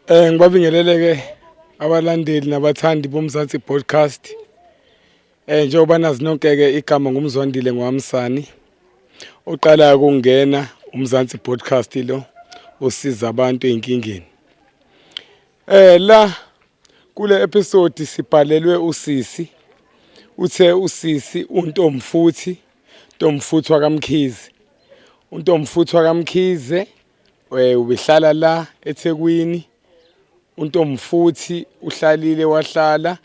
Ngibabingelele-ke abalandeli nabathandi boMzansi Podcast. Njengoba nazi nonke-ke igama nguMzwandile ngowamsani. Oqalayo ukungena uMzansi Podcast lo osiza abantu ey'nkingeni. La kule episode sibhalelwe usisi. Uthe usisi uNtomfuthi, Ntomfuthi wakaMkhize. UNtomfuthi wakaMkhize ubehlala la eThekwini. UNtomfuthi uhlalile wahlala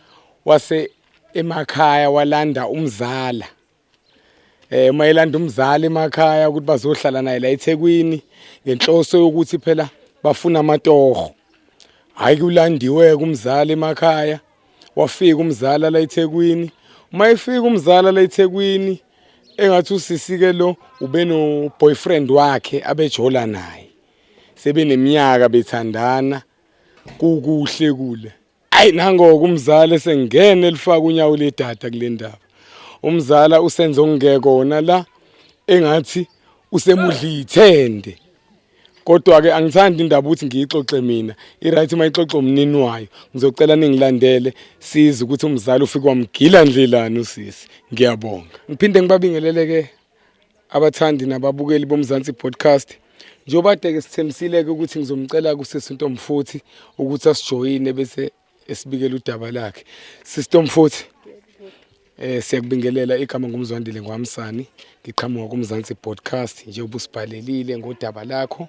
wase emakhaya walanda umzala. Uma elanda umzala emakhaya ukuthi bazohlala naye la eThekwini ngenhloso yokuthi phela bafuna amatoho. Hhayi kulandiwe kumzala emakhaya wafika umzala la eThekwini. Uma efika umzala la eThekwini engathi usisi ke lo ube no boyfriend wakhe abejola naye. Sebeneminyaka bethandana kukuhle kule. Ayi nangoku umzala esengene elifaka unyawo ledada kule ndaba. Umzala usenze okungekona la engathi usemudla ithende. Kodwa ke angithandi indaba ukuthi ngiyixoxe mina. I-right uma ixoxe umnini wayo. Ngizocela ningilandele size ukuthi umzali ufike wamgila ndlelani usisi. Ngiyabonga. Ngiphinde ngibabingelele ke abathandi nababukeli boMzansi Podcast. Njengoba kade ke sithembisile ke ukuthi ngizomcela kusisi Ntomfuthi ukuthi asijoyine bese esibikela udaba lakhe. Sisi Ntomfuthi siyakubingelela, igama nguMzwandile ngwamsani, ngiqhamuka kuMzansi Podcast. Njengoba usibhalelile ngodaba lakho,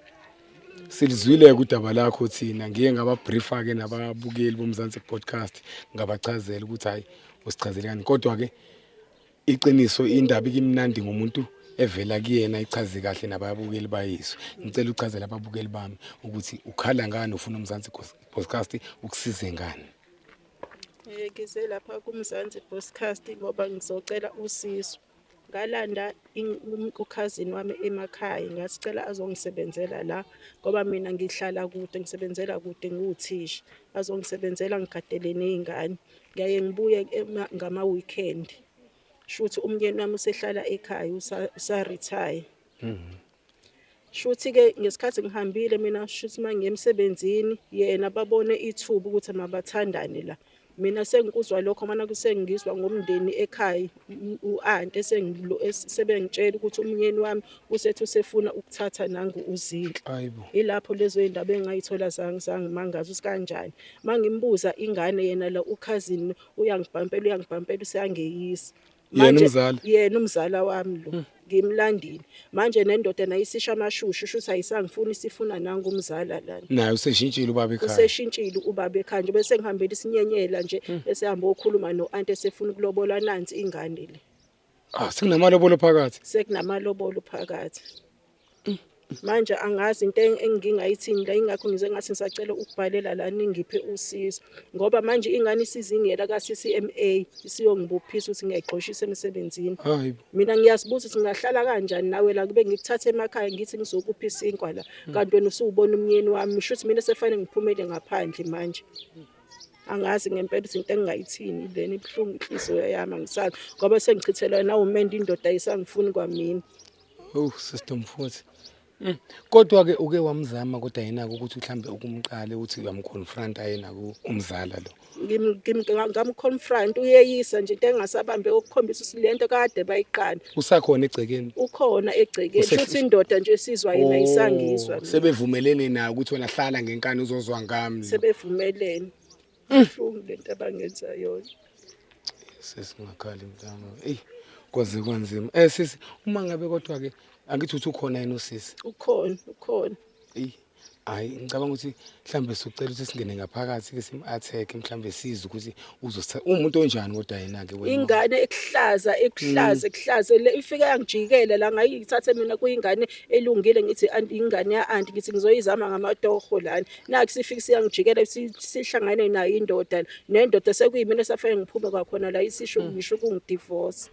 silizwile udaba lakho thina. Ngiye ngababriefa ke nababukeli boMzansi Podcast, ngabachazela ukuthi hayi usichazele kani, kodwa ke iqiniso indaba ikimnandi ngomuntu evela kuyena ichaze kahle nababukeli bayizwe. Ngicela uchazele ababukeli bami ukuthi ukhala ngani, ufuna uMzansi Podcast ukusize ngani. Ngize lapha kuMzansi Podcast ngoba ngizocela usizo. Ngalanda ukhazini wami emakhaya, ngasicela azongisebenzela la ngoba mina ngihlala kude, ngisebenzela kude ngiwuthisha. Azongisebenzela ngigadele ney'ngane. Ngiyaye ngibuye ngama-weekend. Shuthi umyeni wami usehlala ekhaya usa-retire. Shuthi-ke ngesikhathi ngihambile mina shuthi uma ngiye emsebenzini yena babone ithuba ukuthi mabathandane la. Mina sengikuzwa lokho mana sengizwa ngomndeni ekhaya u-anti sebengitshela ukuthi umyeni wami usethi usefuna ukuthatha nangu uZinhle. Hayibo. Ilapho lezo y'ndaba engayithola zangimangaza ukuthi kanjani. Uma ngimbuza ingane yena la ukhazini uyangibhampela uyangibhampela useyangeyisa. Yena Manje- umzala? Yena umzala wami lo. Ngimlandile. Manje nendoda nayo isisha amashushu shuthi ayisangifuni isifuna nangu umzala lana. Naye useshintshile ubaba ekhaya. Useshintshile ubaba ekhaya nje bese ngihambela isinyenyela nje bese hamba okhuluma no-anti esefuna ukulobola nansi ingane le. Ah, sekunamalobolo phakathi. Sekunamalobolo phakathi. Manje angazi into engingayithini la, ingakho ngize ngathi ngisacela ukubhalela la ningiphe usizo ngoba manje ingane isizingela ka-CCMA isiyongibophisa ukuthi ngiyayixoshisa emsebenzini. Hayibo. Mina ngiyazibuza ukuthi ngingahlala kanjani nawe la kube ngikuthathe emakhaya ngithi ngizokupha isinkwa la kanti wena usuwubona umyeni wami, sho ukuthi mina sefanele ngiphumele ngaphandle manje. Angazi ngempela ukuthi into engingayithini lena, ibuhlungu inhliziyo yami, angisazi ngoba sengichithelwa nawumende, indoda ayisangifuni kwamina. Oh sister mfowethu. Kodwa ke uke wamzama kodwa yena ukuthi mhlambe ukumqale uthi uyamconfront yena umzala lo. Ngamconfront uyeyisa nje into engasabambe ukukhombisa ukuthi lento kade bayiqala. Usakhona egcekeni? Ukhona egcekeni. Futhi indoda nje esizwa yena ayisangizwa. Oh, sebevumelene naye ukuthi wena hlala ngenkani uzozwa ngami. Sebevumelene. Buhlungu lento abangenza yona. Sisi ungakhali mntana. Ey kwaze kwanzima. Sisi uma ngabe kodwa ke angithi uthi ukhona yena usisi. Ukhona, ukhona. Ey hayi ngicabanga ukuthi mhlambe sicela ukuthi singene ngaphakathi ke sim attack mhlambe sizwe ukuthi uzosithatha umuntu onjani kodwa yena ke wena. Ingane ekuhlaza ekuhlaza ekuhlaza le ifike yangijikela la ngayithatha mina kuyingane elungile ngithi anti ingane ya anti ngithi ngizoyizama ngamatoho lana. Nakhu sifike siyangijikela sihlangane nayo indoda nendoda sekuyimina esafike ngiphume kwakhona la isisho ngisho ukungidivorce.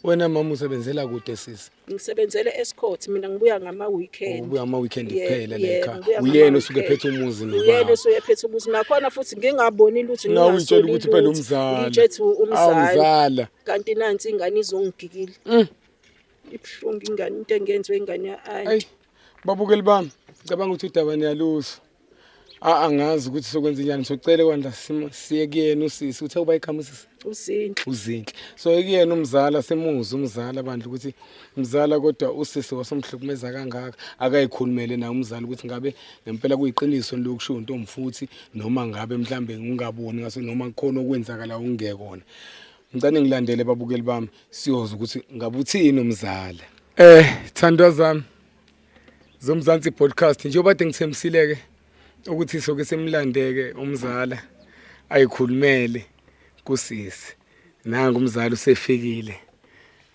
Wena mama usebenzela kude sisi. Ngisebenzele escort mina ngibuya ngama weekend. Ubuya ama weekend Yebo, kuphela la yebo, ekhaya. ngibuya Uyena ngama osuke weekend. ephethe umuzi Uyena nobaba. osuke ephethe umuzi nakhona futhi ngingaboni lutho Nawe uyitshela ngingasoli ukuthi phela lutho. umzala. Ngitshe ukuthi umzala. Awumzala. Kanti nansi ingane izongigikila. Ibuhlungu ingane into engenziwe ingane ya Ayi aunty. babukeli bami. Ngicabanga ukuthi udaba niyaluzwa. Angazi ukuthi sokwenza njani socela kwandla siye kuyena usisi uthe uba igama usisi uzinhle uzinhle so kuyena umzala simuze umzala bandla ukuthi mzala kodwa usisi wasomhlukumeza kangaka akayikhulumele naye umzala ukuthi ngabe ngempela kuyiqiniso lokusho untombi futhi noma ngabe mhlambe ngingaboni ngaso noma kukhona okwenzakala ungekona ngicane ngilandele babukeli bami siyozwa ukuthi ngabe uthini umzala thandwa zami Zomzansi podcast njengoba kade ngithembisile ke ukuthi soke simlandeke umzala ayikhulumele kusisi nangu umzala usefikile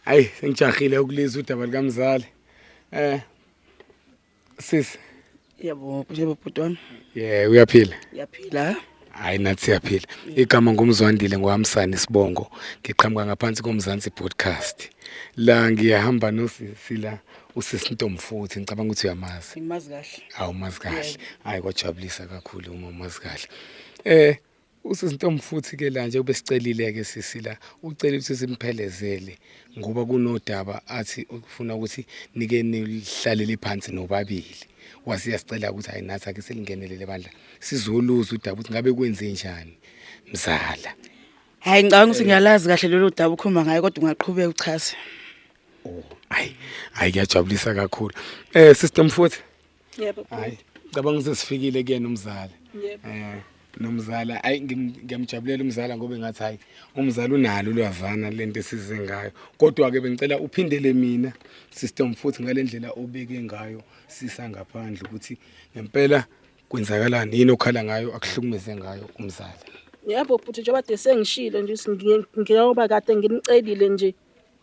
hayi sengijahile ukulizwa udaba likamzala sisi. Yebo, yebo bhuti wami. Yeah, uyaphila? Uyaphila. Hayi nathi siyaphila. Igama ngumzwandile ngowamsani isibongo. Ngiqhamuka ngaphansi koMzansi podcast. La ngiyahamba nosisi la usisi Ntomfuthi ngicabanga ukuthi uyamazi. Ngimazi kahle. Awumazi kahle. Hayi kwajabulisa kakhulu uma umazi kahle. Usisi Ntomfuthi ke la nje ubesicelile ke sisi la ucela ukuthi simphelezele ngoba kunodaba athi ufuna ukuthi nike nihlalele phansi nobabili. Wasiyasicela ukuthi hayi nathi ake silingenelele bandla sizoluza udaba ukuthi ngabe kwenze njani mzala. Hayi ngicabanga ukuthi ngiyalazi kahle lolu daba ukhuluma ngayo kodwa ungaqhubeka uchaze. Oh, hayi hayi kuyajabulisa kakhulu. Sister Mfuthi. Yebo. Hayi ngicabanga ukuthi sifikile kuyena umzala. Yebo. Nomzala hayi ngiyamjabulela umzala ngoba ngathi hayi umzala unalo ulwazana lento esize ngayo. Kodwa ke bengicela uphindele mina Sister Mfuthi ngalendlela obeke ngayo sisa ngaphandle ukuthi ngempela kwenzakalani yini okhala ngayo akuhlukumeze ngayo umzala. Yebo bhuti njengoba kade sengishilo nje njengoba kade ngimcelile nje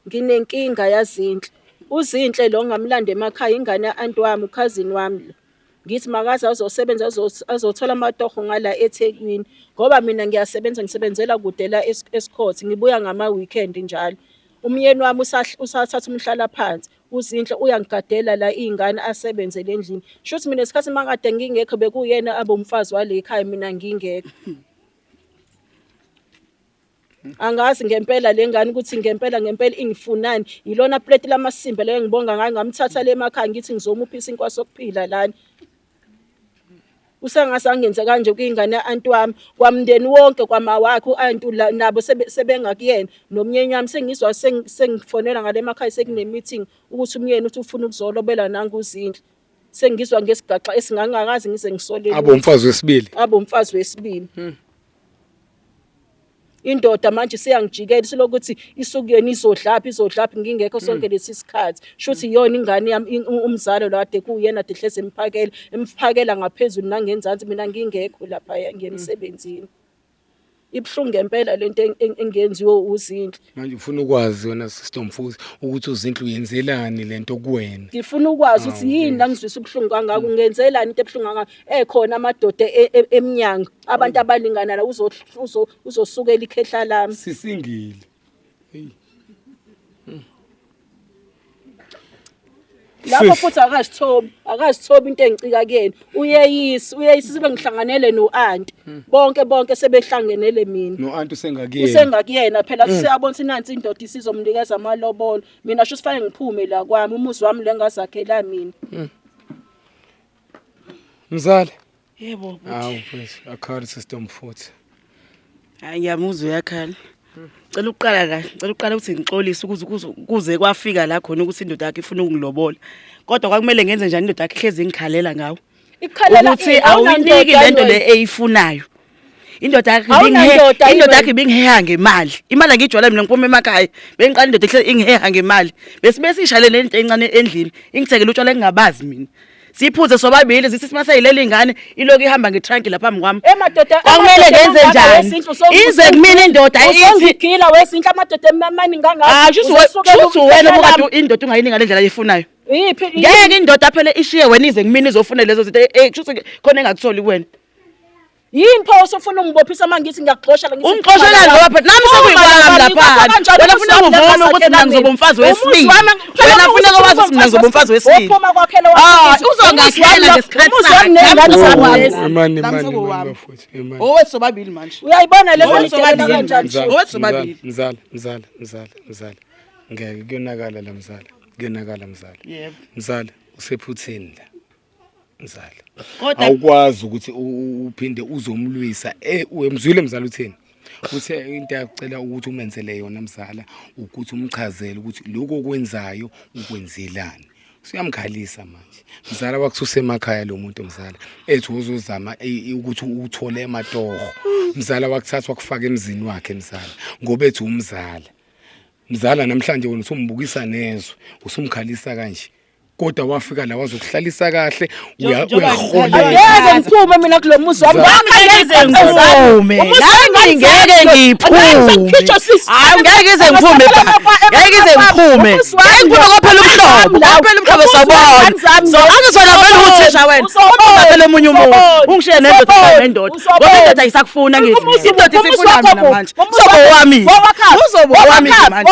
nginenkinga yaZinhle. UZinhle lo ngamlanda emakhaya ingane ya-anti wami ukhazini wami lo. Ngithi makaze azosebenza azothola amatoho ngala eThekwini ngoba mina ngiyasebenza ngisebenzela kude la eScott ngibuya ngama-weekend njalo. Umyeni wami usathatha umhlalaphansi uZinhle uyangigadela la iy'ngane asebenzele endlini. Shuthi mina ngesikhathi makade ngingekho bekuyena abe umfazi wale ekhaya mina ngingekho. Angazi ngempela le ngane ukuthi ngempela ngempela ingifunani. Yilona plate lamasimba leyo engibonga ngayo ngamthatha le emakhaya ngithi ngizomupha isinkwa sokuphila lana. Usengase angenze kanje kuyingane ya-anti wami kwamndeni wonke kwamawakhe u-anti nabo sebengakuyena nomnyeni wami sengizwa sengifonela ngale emakhaya sekune-meeting ukuthi umyeni uthi ufuna ukuzolobela nangu uZinhle. Sengizwa ngesigaxa esingangakazi ngize ngisole. Abo umfazi wesibili. Abo umfazi wesibili. Indoda manje seyangijikela silokuthi isukuyena izodlaphi izodlaphi ngingekho sonke lesi sikhathi. Shuthi iyona ingane yami umzalo lo kade kuyena kade hleze emphakela emphakela ngaphezulu nangenzansi mina ngingekho lapha ngemsebenzini. Ibuhlungu ngempela lento engenziwe uZinhle. Manje ufuna ukwazi wena Sister Mfuzi ukuthi uZinhle uyenzelani lento kuwena. Ngifuna ukwazi ukuthi yini la ngizwisa ubuhlungu kangaka ungenzelani into ebuhlungu kangaka ekhona amadoda emnyango abantu abalingana la uzosukela ikhehla lami. Sisingile. Hey. Lapho futhi akazithobi into engicika kuyena. Uyeyisa, uyeyisa sibe ngihlanganele no-anti. Bonke bonke sebehlangenele mina. No-anti usengakuyena. Usengakuyena phela siyabona ukuthi nansi indoda isizomnikeza amalobolo. Mina sho sifanele ngiphume la kwami umuzi wami lengazakhela mina. Mzala. Yebo bhuti. Hawu mfethu, akhala sister Mfuthi. Hayi ngiyamuzwa uyakhala. Cela ukuqala la, cela ukuqala ukuthi ngixolise ukuze kuze kwafika la khona ukuthi indoda yakhe ifuna ukungilobola. Kodwa kwakumele ngenze njani indoda yakhe ihlezi ingikhalela ngawo. Ikukhalela Ukuthi awuyiniki lento le eyifunayo. Indoda yakhe Awunandoda yini indoda wena? yakhe ibingiheha ngemali. Imali angijwayele mina ngiphuma emakhaya. Bengiqala indoda ihlezi ingiheha ngemali. Bese sishale lento encane endlini, ingithengele utshwala engingabazi mina. Siphuze sobabili zithi simaseyilele ingane iloku ihamba ngetranki lapha phambi kwami. Emadoda Kwakumele ngenze njani? Ize kumina indoda ithi uzongigila wezinhle amadoda amaningi kangaka. Ah, shuthi wena ubukade indoda ungayininga le ndlela ayifunayo. Yiphi Ngeke indoda phela ishiye wena ize kumina izofuna lezo zinto shuthi khona engakutholi kuwena. Yini pho usufuna ungibophisa uma ngithi ngiyakuxosha la ngithi Ungixoshelani ngoba phela nami sekuyikwami lapha. Wena funa uvume ukuthi mina ngizoba umfazi wesibili. Wena funa ukwazi ukuthi mina ngizoba umfazi wesibili. Uphuma kwakhela Ah, uzongakhela ngesikhathi sakhe. Nami Imani Nami imani sekuwami. bafowethu imani. Owethu sobabili manje. Uyayibona le Owethu nto sobabili. kanjani? Mzala, Owethu sobabili. Mzala, mzala, mzala, mzala. Ngeke kuyonakala la mzala. Kuyonakala mzala. Yebo. Mzala usephutheni la. Mzala. Kodwa Awukwazi ukuthi uphinde uzomlwisa. Eh uyemzwile mzala uthini? Uthe into yakucela ukuthi umenzele yona mzala ukuthi umchazele ukuthi lokho okwenzayo ukwenzelani. Usuyamkhalisa manje. Mzala wakususa emakhaya lo muntu mzala. Ethi uzozama ukuthi uthole amatoho. Mzala wakuthatha wakufaka emzini wakhe mzala ngoba ethi umzala. Mzala namhlanje wena usumbukisa nezwe, usumkhalisa kanje. Kodwa wafika la wazokuhlalisa kahle, uyaholela. Angeke ngiphume mina kulo muzi wami. Ngeke ngiphume. Nami ngeke ngiphume. Hayi ngeke ize ngiphume. Ngeke ize ngiphume. Ngeke ngiphume kophela umhlobo. Kophela umhlobo sawubona. So angizona vele uthisha wena. Uphuma phela omunye umuntu. Ungishiye nendoda nendoda. Ngoba indoda ayisakufuna ngithi. Indoda isifuna mina manje. Uzobo wami. Uzobo wami manje.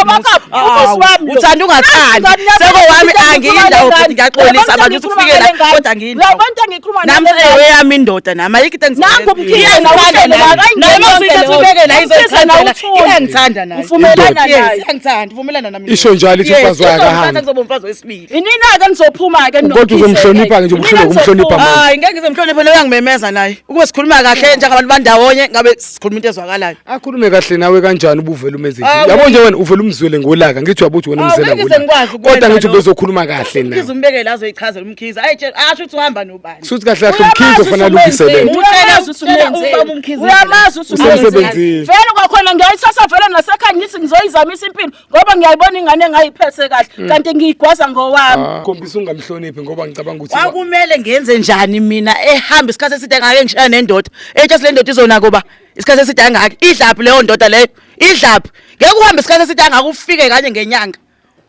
Uthanda ungathandi. Seko wami angiyindawo futhi ngiyaxolisa manje ukuthi ufike la kodwa angiyindawo. Labantu engikhuluma Nami eyami indoda nami ayikho into Nangu umkhize nawuhlele la, Naye akayingeni uma yonke usuyithatha leyo. ubeke la Umkhize izoyichazela. nawuthule. Iyangithanda naye. Uvumelana Yes, naye. iyangithanda, uvumelana nami. Isho njalo ithi Yes, umfazi wakhe izongithatha akahambe. ngizoba umfazi wesibili. Inina-ke nizophuma-ke Kodwa uzomhlonipha-ke nje, ubuhluleka ukumhlonipha manje. Hayi ngeke ngizemhloniphe lo uyangimemeza naye. Ukube sikhuluma kahle njengabantu bandawonye ngabe sikhuluma into ezwakalayo. Akhulume kahle nawe kanjani ubuvele umenze nje. Awu. Yabo nje wena uvele umzwele ngolaka ngithi uyabuthi wena Awu, umzela ngeke ngize ngolaka. ngikwazi ukwenza Kodwa ngithi lokho. ubezokhuluma kahle Umkhize nawe. umbeke la azoyichazela umkhize. Ayitshela asho ukuthi uhamba nobani. Suthi kahle kahle umkhize ofanele alungise lento. Uyamazi ukuthi Utshela umenzeni. ubaba uMkhize. Uyamazi ukuthi umenzeni. Usemsebenzini. Vele kwakhona ngiyayithatha vele nasekhaya ngithi ngizoyizamisa impilo ngoba ngiyayibona ingane engayiphethe kahle kanti ngiyigwaza ngowami. Khombisa ungamhloniphi ngoba ngicabanga ukuthi Kwakumele ngenze njani mina ehamba isikhathi eside ngake ngishaya nendoda. Etshe le ndoda izonako ba isikhathi eside angaka. Idlaphi leyo ndoda leyo? Idlaphi? Ngeke uhambe isikhathi eside angaka ufike kanye ngenyanga.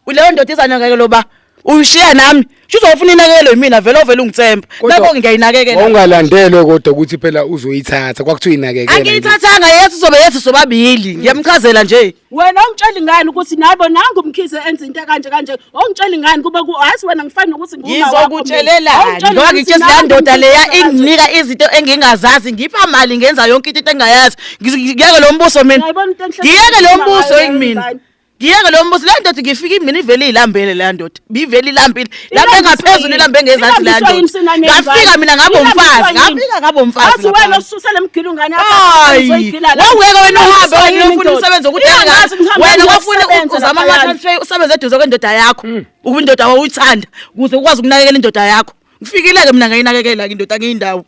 Leyo ndoda izanakekelo ba uyishiya nami. Sho uzofuna inakekelo yimina vele ovele ungithemba. Kodwa- Nakho ngiyayinakekela. wawungalandelwe kodwa ukuthi phela uzoyithatha kwakuthiwa inakekela. Angiyithathanga yethi uzobe yethi sobabili. Ngiyamchazela nje. Wena ungitshela ngani ukuthi nabo nangu umkhize enza into kanje kanje. Ungitshela ngani kube ku hayi wena ngifani nokuthi nguma wakho mina. Ngizokutshelelani Awungitsheli ngoba ukuthi ngitshela nangu leya ndoda umkhize leya enza kanje. inginika izinto engingazazi ngipha mali ngenza yonke into engingayazi. Ngiyeke lo mbuso mina. Ngiyayibona into enhle Ngiyeke lo engikhuluma mbuso ngayo engimina. ngane. Ngiyeke lo mbuso le ndoda ngifika imina ivele ilambele leya ndoda. Bivele ilambile. Lambe Ilambiswa ngaphezulu yini? ilambe ngezansi leya Ilambiswa yini ndoda. sinane Ngafika ngane? mina ngaba umfazi. Ilambiswa yini? Ngafika ngaba umfazi. Athi wena laphana. ususele mgila ungane yakho Hayi, uzoyigila la. wawungeke wena uhambe Ilambiswa wena yini ufuna indoda? umsebenzi wokuthi Iyangazi ngihambe wena wafuna ngiyosebenza uzama laphayana. ama-transfer usebenze eduze kwendoda yakho ukuba indoda wawuyithanda ukuze ukwazi ukunakekela indoda yakho. Ngifikile-ke mina ngayinakekela-ke indoda ngiyindawo.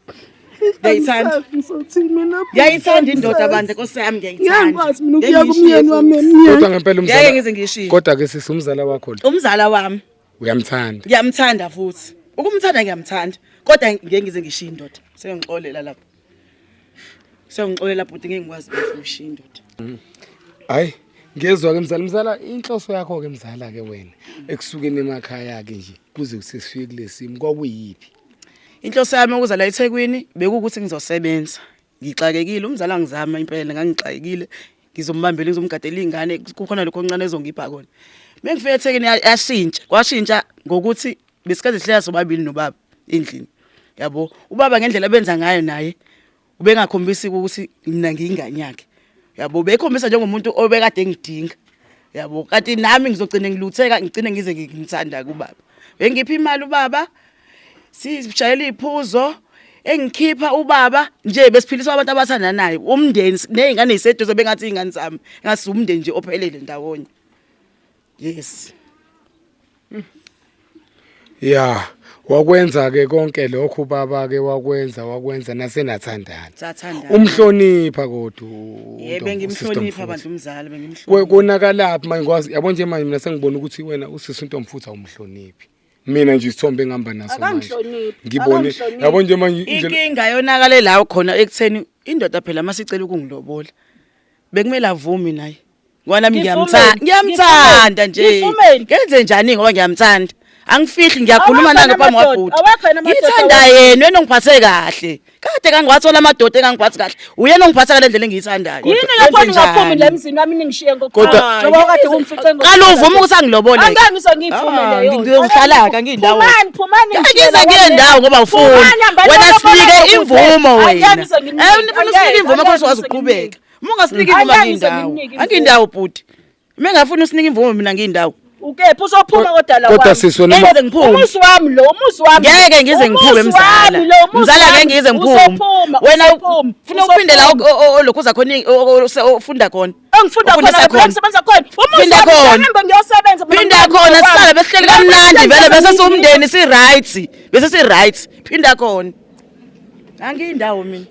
Ngiyayithanda. Ngizothini mina? Ngiyayithanda indoda bandla Nkosi yami ngiyayithanda. Ngeke ngikwazi mina Ngeke ukuya kumyeni ngiyishiye wami futhi. emnyeni. Kodwa ngempela umzala. Ngeke ngize ngiyishiye. Kodwa ke sisi umzala wakho lo Umzala wami uyamthanda. ngiyamthanda futhi. Ukumthanda ngiyamthanda kodwa ngeke ngize ngishiye indoda. Sengixolela lapho. Sengixolela bhuti ngeke ngikwazi ukushiya indoda. Hayi ngiyezwa ke mzala mzala inhloso yakho ke mzala ke wena ekusukeni emakhaya ke nje kuze kusesifike kulesimo kwakuyiphi? Inhloso yami ukuza la eThekwini bekuwukuthi ngizosebenza. Ngixakekile umzala ngizama impela ngangixakekile ngizombambela ngizomgadela ingane kukhona lokho okuncane ezongipha kona. Mengifika eThekwini yashintsha kwashintsha ngokuthi besikade sihlala sobabili nobaba endlini. Yabo ubaba ngendlela abenza ngayo naye ubengakhombisi ukuthi mina ngiyingane yakhe. Yabo bekhombisa njengomuntu obekade engidinga. Yabo kanti nami ngizogcina ngilutheka ngigcine ngize ngimthanda kubaba. Bengipha imali ubaba sishayela iphuzo engikhipha ubaba nje besiphiliswa abantu abathandanayo umndeni nezingane ziseduze bengathi izingane zami ngathi umndeni nje ophelele ndawonye. Yes. Ya, wakwenza ke konke lokho ubaba ke wakwenza wakwenza nasenathandana. Sathandana. Umhlonipha kodwa. Yebo bengimhlonipha abantu umzali bengimhlonipha. Konakalaphi manje ngikwazi yabo nje manje mina sengibona ukuthi wena usisi uNtomfuthi awumhloniphi. Mina nje isithombe engihamba naso manje. Akangihloniphi, Ngibone akangihloniphi. yabo nje manje indlela Inkinga yonakale la khona ekutheni indoda phela masicela ukungilobola. Bekumele avume naye. Ngoba nami Ngivumeni, ngiyamthanda, ngiyamthanda nje. ngivumeni. Ngenze njani ngoba ngiyamthanda. Angifihli ngiyakhuluma Awekho nalo phambi amadoda, kwabhuti. awekho yena amadoda Ngithanda awekho. yena wena ongiphathe kahle. Kade kangiwathola amadoda engangiphathi kahle. Uyena ongiphatha ngale ndlela engiyithandayo. Yini Ngenze lapho ningaphumi njani? la emzini wami ningishiye Kodwa- ngokuqala. Njengoba kade ungimfice ngokuqala. Qala uvume ukuthi angilobole. Angeke ngize ngiyivume Ah, leyo. ngizohlala-ke, angiyindawo. Phumani, phumani Ngeke ngize ngiye ndawo ngoba ufuni. Phumani, hambani Wena niyolobola sinike kude. imvumo Angeke wena. ngize nginike, Eh ufuna usinike angeke, imvumo angeke khona sizokwazi ngize ukuqhubeka. Uma ungasiniki imvumo Angeke ngize angiyindawo. nginike imvumo. Angiyindawo bhuti. Uma engafuni usinike imvumo mina ngiyindawo. Ukephi uzophuma kodwa la Kodwa kwami. sisi wena Ngeke ngize ngiphume. Umuzi wami lo, umuzi wami. Ngeke ngize ngiphume Umuzi mzala. wami lo, umuzi Mzala ngeke wami. ngize ngiphume. Uzophuma, Wena uzophuma, ufuna uphinde la uzophuma. lokhu uza khona ofunda khona. Engifunda khona Ufundisa lapho khona. engisebenza khona. Umuzi Phinda wami khona. ngihambe ngiyosebenza mina Phinda ngiyami khona ngokwami. sihlale besihleli kamnandi vele bese siwumndeni si right. Bese si right. Phinda khona. Angiyindawo mina.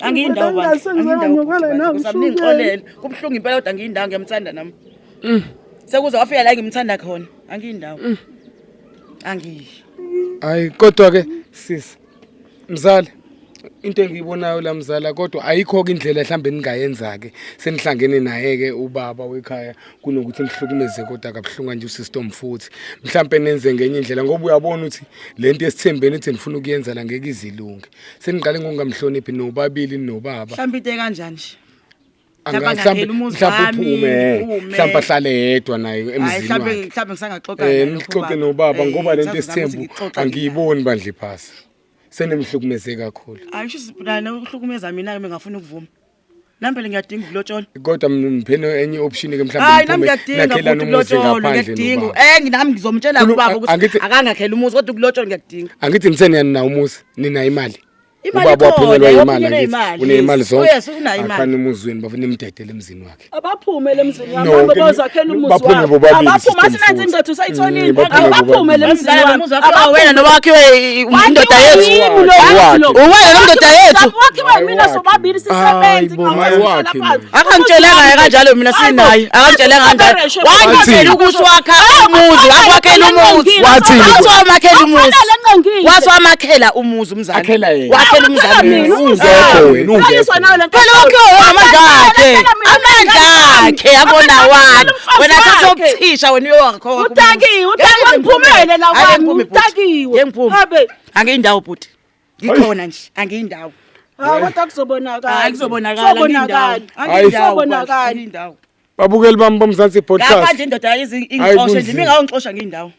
Angiyindawo bandla. Angiyindawo. Ngixolele. Kubuhlungu impela kodwa angiyindawo ngiyamthanda nami. Sekuze wafika la ngimthanda khona. Angiyindawo. Angiyi. Hayi kodwa ke sisi mzala into engiyibonayo la mzala kodwa ayikho ke indlela mhlambe ningayenza ke senihlangene naye ke ubaba wekhaya kunokuthi nihlukumeze kodwa kabuhlungu nje usystem futhi mhlambe nenze ngenye indlela ngoba uyabona ukuthi lento esithembeni ukuthi nifuna ukuyenza la ngeke izilunge seniqale ngokungamhloniphi nobabili nobaba. Mhlawumbe into ekanjani nje? Mhlawumbe mhlawumbe uphume mhlawumbe ahlale yedwa naye emzini wakhe. Mhlawumbe ngisangaxoxa eh nixoxe nobaba ngoba lento esithembu angiyiboni bandle phasi. Senimhlukumeze kakhulu. Hayi sho sibhana ukuhlukumeza mina ke ngingafuni ukuvuma. Nami phela ngiyadinga ukulotshola. Kodwa mpheni enye option ke mhlawumbe Hayi nami ngiyadinga nakhelana futhi umuzi ukulotsholwa ngaphandle ngiyadinga. nobaba. Eh nami ngizomtshela ubaba ukuthi akangakhela umuzi kodwa ukulotsholwa ngiyakudinga. Angithi nithe niyanawo umuzi ninayo imali. Imali Ubaba ikhona, waphunyelwa waphunyelwa imali angithi imali, uneyimali yes. zonke. Oh, yes, unayo imali. Akhani umuzi wenu bafuna nimdedele emzini wakhe. Abaphume emzini wami, No, hambe ke- bozakhela umuzi baphume wabo. bobabili, Abaphume system asinanzi futhi. indoda usayitholile. Baphume Abaphume bobabili. emzini Mzala wami. nomuzi wakho wena noma wakhiwe indoda Wakhiwe yethu. yimi lo Wakhe. lo. Uwena nomndoda yethu. Wakhiwe mina sobabili sisebenzi. Hayi bo, maye wakhe mina. Akangitshelanga yena kanjalo mina sinaye. Akangitshelanga kanjalo. Wangitshela ukuthi wakha umuzi, wakwakhela umuzi. Wathini? Wathi wamakhela umuzi. Wathini? Wathi wamakhela umuzi umzali. Akhela yena. Wakhela umzali. Mina, umuzi. Ungekho wena, ungekho. Qaliswa nawe le nto. Phela wakhiwe amandla akhe. Amandla akhe abona wakhe. Wena thatha ubuthisha wena uyowakho. Utakiwe, utakiwe ngiphumele la kwami, utakiwe. Ngiphume. Habe. Angiyindawo bhuti. Ngikhona nje, angiyindawo. Hawu kodwa kuzobonakala. Hayi kuzobonakala Kuzobonakala. angiyindawo. Kuzobonakala. Angiyindawo. Babukeli bami boMzansi Ngaphandle Podcast. indoda Hayi, ingixoshe nje kunzima. mina ngawungixosha ngiyindawo.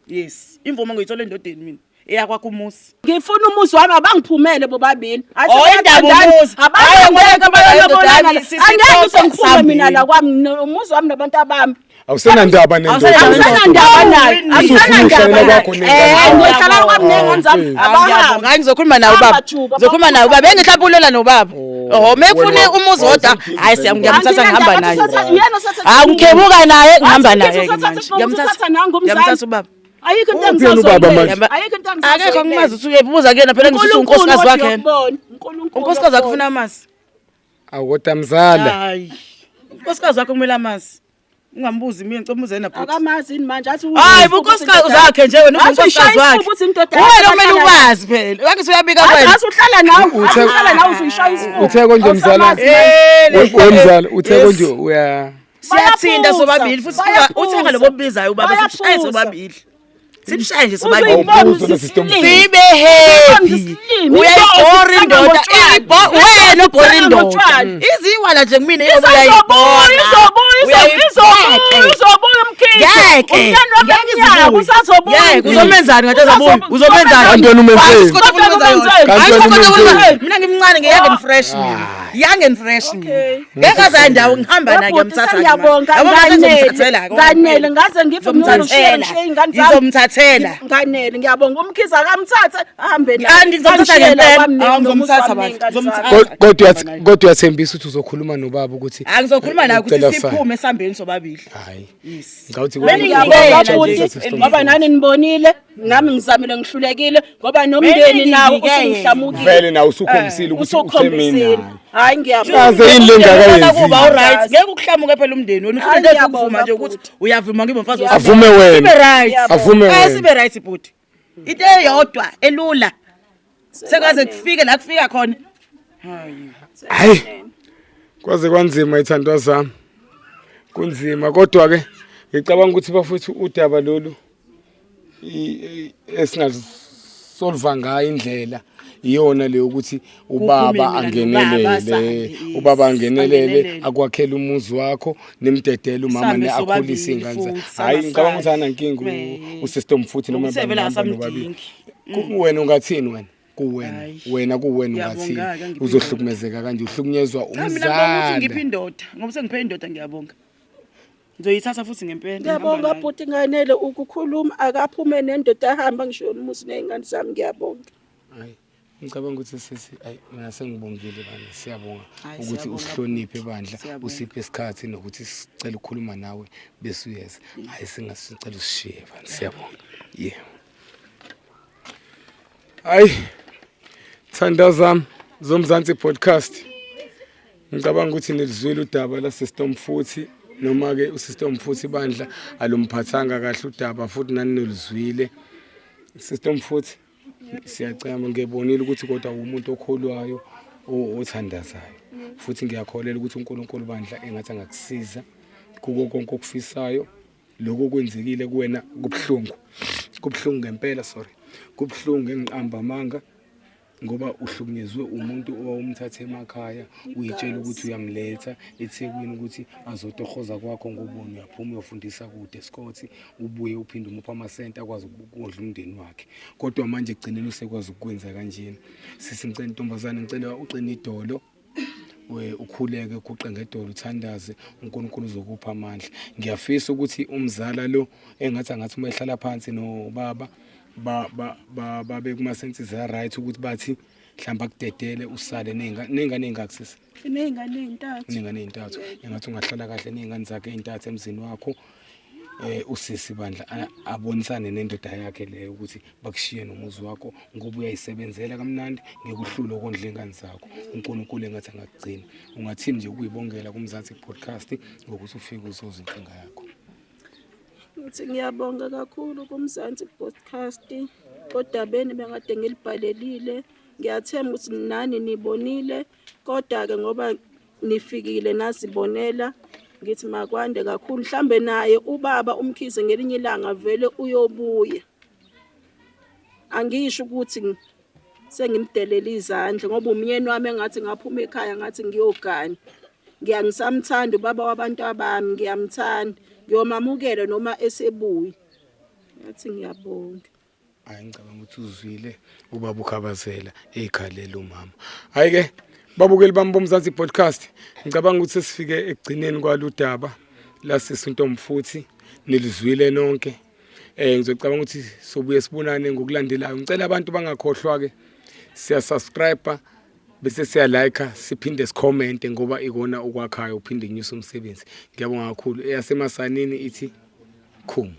Yes, imvumo ngiyithola endodeni mina. Eyakwakho umuzi. Ngifuna umuzi wami abangiphumele bobabili. Oh, indaba umuzi. Hayi, Abangeke ngoba bayolobolana. indoda yami Angeke ngize ngiphume sisixoxa mina la kwami umuzi wami nabantu abami. Awusenandaba nendoda. Angisenandaba naye. Usufuna Angisenandaba ukuhlalela naye. kwakho nengane Eh, zakho. ngiyohlala kwami nengane zami. Abahambe. Hayi ngizokhuluma nawe ubaba. Hamba, Juba, Ngizokhuluma nawe ubaba. Bengihlapha ulola nobaba. Oh, mekufuna Wena- umuzi wodwa, wawusemphikisa hayi siya ngiyamthatha Anginandaba, ngihamba naye. uyena osathatha Hayi ngikhebuka naye ngihamba Wathi naye ngikhetha ke usathatha manje. isinqumo, usathatha nangu umzali. Ngiyamthatha ubaba. Ayikho into Uphi yena ubaba manje? engisazoyenza. Ayikho into engisazoyenza. Akekho angimazi ukuthi uyebuza kuyena phela ngisuthi unkosikazi wakhe. yena. uNkulunkulu. Unkosikazi wakhe ufuna amazi. Awu kodwa mzala. Hayi. Unkosikazi wakhe kumele amazi. Ungambuzi mina ngicela umbuze yena bhuti. Akamazi yini manje athi Hayi unkosikazi zakhe nje wena Athi unkosikazi ushaya wakhe. isifuba uthi indoda Wena yakhe kumele ahlala ubazi phela. Wathi uyabika Athi kwena. athi uhlala nawe, athi uhlala nawe usuyishaya isifuba. Uthe konje mzala. Awusamazi manje. Eh, We mzala uthe Yes. konje uya Siyathinta Bayaphuza, sobabili futhi bayaphuza. uthenga lobo obubizayo ubaba sibushaye Bayaphuza. sobabili. Sibushaye nje sobabili. Uzuyibona Awuphuza lo system. usisilimi. Sibe happy. Isilimi. Uyayibhora indoda. Wena obhora indoda. Ngotshwala. Iziwala nje kumina ingoba Izobuya, uyayibona. izobuya, izobuya, izobuya umkhize. Ngeke. Umntwana wami Ngeke eminyaka, izibuye. usazobuya. Ngeke uzomenzani ngathi azabuya? Uzomenzani? Kanti wena umenzeni? Kanti wena umenzeni? Kanti wena umenzeni? Mina ngimncane nge young and fresh mina. Young and fresh mina. Okay. Ngeke azaye ndawo ngihamba naye Bhuti, ngiyamthatha. sengiyabonga, nganele, nganele, ngaze ngife Ngizomthathela. ngishiye ingane zami. Ngizomthathela. Nganele, ngiyabonga. Umkhize akamthathe ahambe naye. Anti ngizomthatha Angishiyele ngempela. kwami Awu, nomuzi ngizomthatha wami bandla, ney'ngane zami. ngizomthatha. Kodwa kodwa uyathembisa ukuthi uzokhuluma nobaba ukuthi Angizokhuluma naye ukuthi Ucela sa- siphume sihambeni sobabili. Hayi. Yes. Ngicabanga ukuthi Ngiyabonga Ngiyabonga bhuti ngoba nani nibonile nami ngizamile ngihlulekile ngoba nomndeni nawo usungihlamukile Vele nawe usukhombisile ukuthi uthe usukhombisile mina. hayi ngiyabonga Yaze yini le ngakayenzi? Kuba alright. Ngeke ukuhlamuke phela umndeni wena Hayi, uhluleke ngiyabonga, ukuvuma nje ukuthi bhuti. uyavuma ngibe umfazi Avume wena. Sibe right. Avume Eh wena. sibe right bhuti. Into eyodwa elula. Sekaze kufike la kufika khona. Hayi. Kwaze kwanzima ithandwa zami. Kunzima kodwa ke ngicabanga ukuthi bafuthu udaba lolu esingasolva ngayo indlela iyona le yokuthi ubaba angenelele, ubaba angenelele akwakhele umuzi wakho nimdedele umama ne akhulise ingane zakhe. Hayi ngicabanga ukuthi anankinga usystem futhi noma nobabili. Wena ungathini wena? Kuwena wena kuwena ungathini? Uzohlukumezeka kanje uhlukunyezwa umzali. Mina ngibonga ukuthi ngiphe indoda ngoba sengiphe indoda ngiyabonga. Ngizoyithatha futhi ngempela. Ngiyabonga ngihamba nayo. bhuti nganele ukukhuluma akaphume nendoda ahambe ngisho umuzi ney'ngane zami ngiyabonga. Hayi, ngicabanga ukuthi sisi ayi mina sengibongile bandla siyabonga Hhayi, ukuthi siyabonga usihloniphe bhuti. bandla Siyabonga. usiphe isikhathi nokuthi sicela ukukhuluma nawe bese uyeza. Hayi singasicela usishiye bandla siyabonga. Yeah. Hayi Thandazam zoMzansi podcast. Ngicabanga ukuthi nilizwile udaba la Sister Mfuthi noma ke uSister Mfuthi bandla alumphathanga kahle udaba futhi nani nilizwile. Sister Mfuthi siyacama ngiyebonile ukuthi kodwa umuntu okholwayo othandazayo futhi ngiyakholela ukuthi uNkulunkulu bandla engathi angakusiza kuko konke okufisayo lokho kwenzekile kuwena kubuhlungu kubuhlungu ngempela sorry kubuhlungu engiqamba amanga ngoba uhlukunyezwe umuntu owawumthathe emakhaya uyitshela ukuthi uyamletha eThekwini ukuthi azotohoza kwakho ngoba uyaphuma uyofundisa kude Scott ubuye uphinde umupha amasenti akwazi ukondla umndeni wakhe kodwa manje ekugcineni usekwazi ukukwenza kanjena sisi ngicela intombazane ngicela uqine idolo ukhuleke uguqe ngedolo uthandaze uNkulunkulu uzokupha amandla ngiyafisa ukuthi umzala lo engathi angathi uma ehlala phansi nobaba ba babe kuma senses a right ukuthi bathi mhlawumbe akudedele usale ney'ngane ney'ngane ey'ngaki sisi Ney'ngane ey'ntathu. Ney'ngane ey'ntathu engathi ungahlala kahle ney'ngane zakhe ey'ntathu emzini wakho eh usisi bandla abonisane nendoda yakhe leyo ukuthi bakushiye nomuzi wakho ngoba uyayisebenzela kamnandi ngeke uhlulwe ukondla ingane zakho uNkulunkulu engathi angakugcina ungathini nje ukuyibongela kumzansi podcast ngokuthi ufike uzoza inkinga yakho Ngithi ngiyabonga kakhulu kuMzansi Podcast odabeni bengade ngilibhalelile. Ngiyathemba ukuthi nani nibonile kodwa-ke ngoba nifikile nazibonela ngithi makwande kakhulu mhlambe naye ubaba uMkhize ngelinye ilanga vele uyobuya. Angisho ukuthi sengimdelele izandla ngoba umyeni wami engathi ngaphuma ekhaya ngathi ngiyogana. Ngiyangisamthanda ubaba wabantu abami ngiyamthanda ngiyomamukela noma esebuya. Ngathi ngiyabonga. Hayi ngicabanga ukuthi uzwile ubaba ukhabazela eyikhalela umama. Hayi ke babukeli bami bomzansi podcast ngicabanga ukuthi sesifike ekugcineni kwaludaba la sisi Ntomfuthi nilizwile nonke. Eh ngizocabanga ukuthi sobuye sibonane ngokulandelayo. Ngicela abantu bangakhohlwa ke siya subscribe bese siya like siphinde sikhomente ngoba ikona okwakhayo uphinde kunyusa umsebenzi. Ngiyabonga kakhulu. Eyasemasanini ithi khumu.